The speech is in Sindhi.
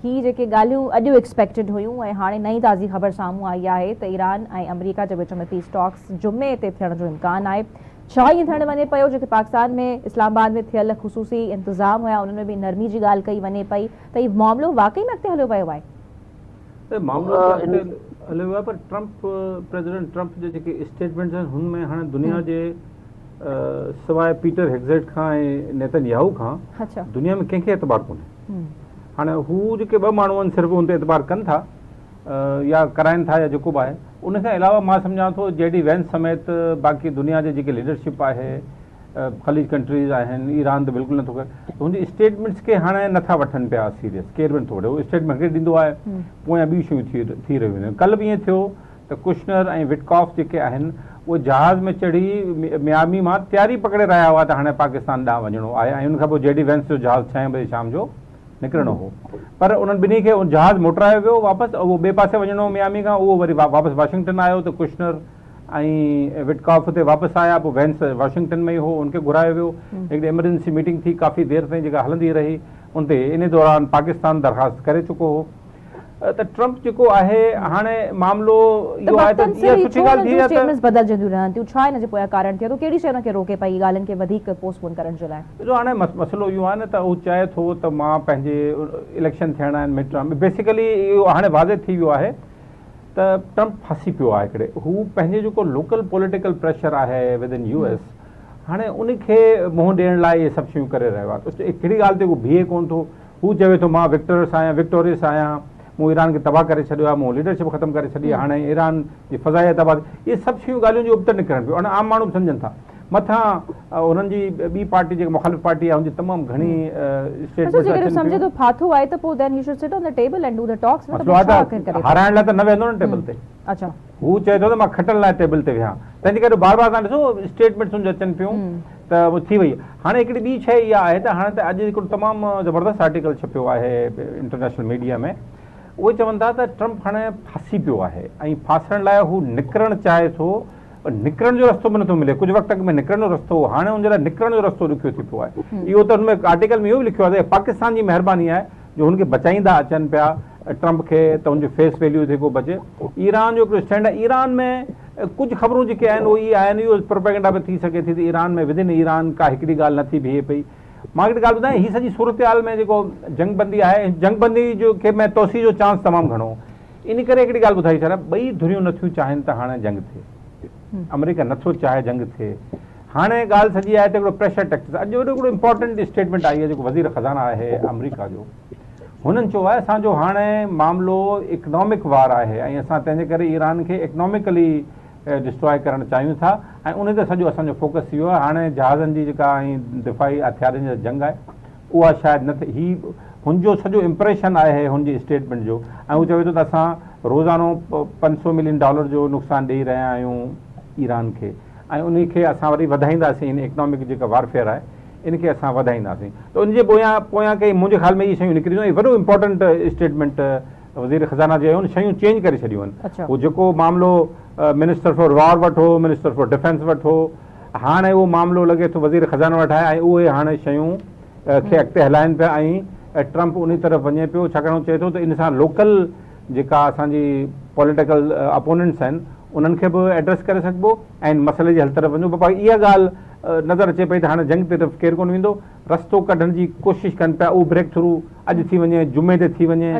هي جيڪي ڳالهيون اڄ ايڪسپيڪٽيڊ هيون ۽ هاڻي نئين تازي خبر سامهون آئي آهي ته ايران ۽ آمريڪا جي وچ ۾ پيس ٽاڪس جمعي تي ٿيڻ جو امڪان آهي. ڇا ائين ٿيڻ وڃي پيو جيڪي پاڪستان ۾ اسلام آباد ۾ ٿيل خصوصي انتظام هيا انهن ۾ به نرمي جي ڳالهه ڪئي وڃي پئي ته هي معاملو واقعي ۾ اڳتي هليو ويو آهي؟ ته معاملو ته اڳتي هليو ويو آهي پر ٽرمپ پريزيڊنٽ ٽرمپ جي جيڪي اسٽيٽمينٽس آهن هن ۾ هاڻي دنيا جي سواء پيٽر هيگزيٽ کان ۽ نيتن ياهو کان دنيا ۾ ڪنهن کي اعتبار ڪونهي. هاڻي هو جيڪي ٻه ماڻهو آهن صرف ان تي اعتبار ڪن ٿا يا ڪرائن ٿا يا جيڪو به آهي ان کان علاوه مان سمجهان ٿو جي ڊي وينس سميت باقي دنيا جي جيڪي ليڊرشپ آهي خليج ڪنٽريز آهن ايران ته بلڪل نٿو ڪري ته هن جي اسٽيٽمينٽس کي هاڻي نٿا وٺن پيا سيريس ڪير به نٿو وٺي هو اسٽيٽمينٽ هڪڙي ڏيندو آهي پويان ٻيون شيون ٿي رهيون آهن ڪلهه به ائين ٿيو ته ڪشنر ۽ وٽڪاف جيڪي آهن اهي جهاز ۾ چڙهي ميامي مان تياري پڪڙي رهيا هئا ته هاڻي پاڪستان ڏانهن وڃڻو آهي ۽ ان کان پوء جي ڊي وينس جو جهاز ڇهين بجي شام جو نڪرڻو هو پر انهن ٻنهي کي جهاز موٽرايو ويو واپس اهو ٻئي پاسي وڃڻو هو ميامي کان اهو وري واپس واشنگٽن آيو ته ڪشنر ۽ وٽڪاف اتي واپس آيا پوء وينس واشنگٽن ۾ ئي هو ان کي گهرايو ويو هڪڙي ايمرجنسي ميٽنگ ٿي ڪافي دير تائين جيڪا هلندي رهي ان تي انهي دوران پاڪستان درخواست ڪري چڪو هو ته ٽرمپ جيڪو آهي هاڻي معاملو ته اهو آهي ته وقتن اها سر هي سٺي ڇو ڳالهه انهن ٿي جون آهي ته اسٽيٽمينٽس بدلجنديون رهن ٿيون ڇا ان جي پويان ڪارڻ ٿئي ٿو ڪهڙي شيء انهن کي روڪي پئي ڳالهين کي وڌيڪ پوسٽ پون ڪرڻ جي لاء؟ ڏسو هاڻي مسئلو اهو آهي نه ته هو چاهي ٿو ته مان پنهنجي اليڪشن ٿيڻا آهن مڊ ٽرم بيسيڪلي اهو هاڻي واضح ٿي ويو آهي ته ٽرمپ ڦاسي پيو آهي هڪڙي هو پنهنجي جيڪو لوڪل پوليٽيڪل پريشر آهي ود ان يو ايس هاڻي ان کي منهن ڏيڻ لاء اهي سڀ شيون ڪري رهيو آهي ته هڪڙي ڳالهه تي هو بيهي ڪونه ٿو هو چوي ٿو مان وڪٽرس آهيان، Victorious آهيان، مون ايران کي تباهه ڪري ڇڏيو آهي، مون ليڊرشپ ختم ڪري ڇڏي آهي، هاڻي ايران جي فضائيه تباهه ٿي، اهي سڀ شيون ڳالهيون جي ابتڙ نڪرن پيون، هاڻي عام ماڻهو به سمجهن ٿا. مٿان انهن جي ٻي پارٽي جيڪا مخالف پارٽي آهي ان جي تمام گهڻي اچا اسٽيٽمينٽس جيڪڏهن اچن سمجهي پيون. ٿو ڦاٿو آهي ته پوء then he should sit on the table and do the talks نه ته مسئلو پوء آهي ڇا آخر ته ڪري ٿو. هارائڻ لاء ته نه ويهندو نه ٽيبل تي. اچا. هو چئي ٿو ته مان کٽڻ لاء ٽيبل تي ويهان تنهن جي ڪري بار بار توهان ڏسو اسٽيٽمينٽس هن جون اچن پيون ته اهو ٿي وئي هاڻي هڪڙي ٻي شيء اها آهي ته هاڻي ته اڄ هڪڙو تمام زبردست آرٽيڪل ڇپيو آهي انٽرنيشنل ميڊيا ۾ اهي چون ٿا ته ٽرمپ هاڻي ڦاسي پيو آهي ۽ ڦاسڻ لاء هو نڪرڻ چاهي ٿو پر نڪرڻ جو رستو به نٿو ملي ڪجهه وقت اڳ ۾ نڪرڻ جو رستو هو هاڻي ان جي لاء نڪرڻ جو رستو ڏکيو ٿي پيو آهي اهو ته ان ۾ آرٽيڪل ۾ اهو به لکيو آهي ته پاڪستان جي مهرباني آهي جو هن کي بچائيندا اچن پيا ٽرمپ کي ته ان جو فيس ويليو جيڪو بچي. ايران جو هڪڙو اسٽينڊ آهي. ايران ۾ ڪجهه خبرون جيڪي آهن اهي اهي آهن اهو پروپيگنڊا به ٿي سگهي ٿي ته ايران ۾ ودن ايران ڪا هڪڙي ڳالهه نه ٿي بيهي پئي. مان هڪڙي ڳالهه ٻڌايان هي سڄي صورتحال ۾ جيڪو جنگ بندي آهي جنگ بندي جو کي ۾ توسيع جو چانس تمام گهڻو هو. ان ڪري هڪڙي ڳالهه ٻڌائي ڇڏيان ٻئي ڌريون نٿيون چاهين ته هاڻي جنگ ٿئي. آمريڪا نٿو چاهي جنگ ٿئي. هاڻي ڳالهه سڄي آهي ته هڪڙو پريشر ٽيڪٽس اڄ وڏو هڪڙو امپارٽنٽ اسٽيٽمينٽ آئي آهي جيڪو وزير خزانه آهي آمريڪا جو هنن چيو آهي اسان جو هاڻي معاملو اڪنامڪ وار آهي ۽ اسان تنهن جي ڪري ايران کي اڪنامڪلي ڊسٽرائي ڪرڻ چاهيون ٿا ۽ ان تي سڄو اسان جو فوڪس ٿي ويو آهي هاڻي جهازن جي جيڪا ۽ دفاعي هٿيارن جي جنگ آهي اها شايد نه ٿئي هي هن جو سڄو امپريشن آهي هن جي اسٽيٽمينٽ جو ۽ هو چوي ٿو ته اسان روزانو 500 ملين ڊالر جو نقصان ڏئي رهيا آهيون ايران کي ۽ انهي کي اسان وري وڌائينداسين ان اڪنامڪ جيڪا وارفيئر آهي ان کي اسان وڌائينداسين ته ان جي پويان پويان ڪئي منهنجي خيال ۾ اهي شيون نڪريون ۽ وڏو امپورٽنٽ اسٽيٽمينٽ وزير خزانه جي آيو شيون چينج ڪري ڇڏيون آهن هو جيڪو معاملو منسٽر فار وار وٽ هو منسٽر فار ڊفينس وٽ هو هاڻي اهو معاملو لڳي ٿو وزير خزانه وٽ آهي ۽ اهي هاڻي شيون کي اڳتي هلائن پيا ۽ ٽرمپ انهي طرف وڃي پيو ڇاڪاڻ هو چئي ٿو ته ان سان لوڪل جيڪا اسان جي پوليٽيڪل اپوننٽس آهن انهن کي به ايڊريس ڪري سگهبو ۽ ان مسئلي جي حل طرف وڃبو پر اها ڳالهه نظر اچي پئي ته هاڻي جنگ طرف ڪير ڪونه ويندو رستو ڪڍڻ جي ڪوشش ڪن پيا اهو بريڪ ٿرو اڄ ٿي وڃي جمعي تي ٿي وڃي.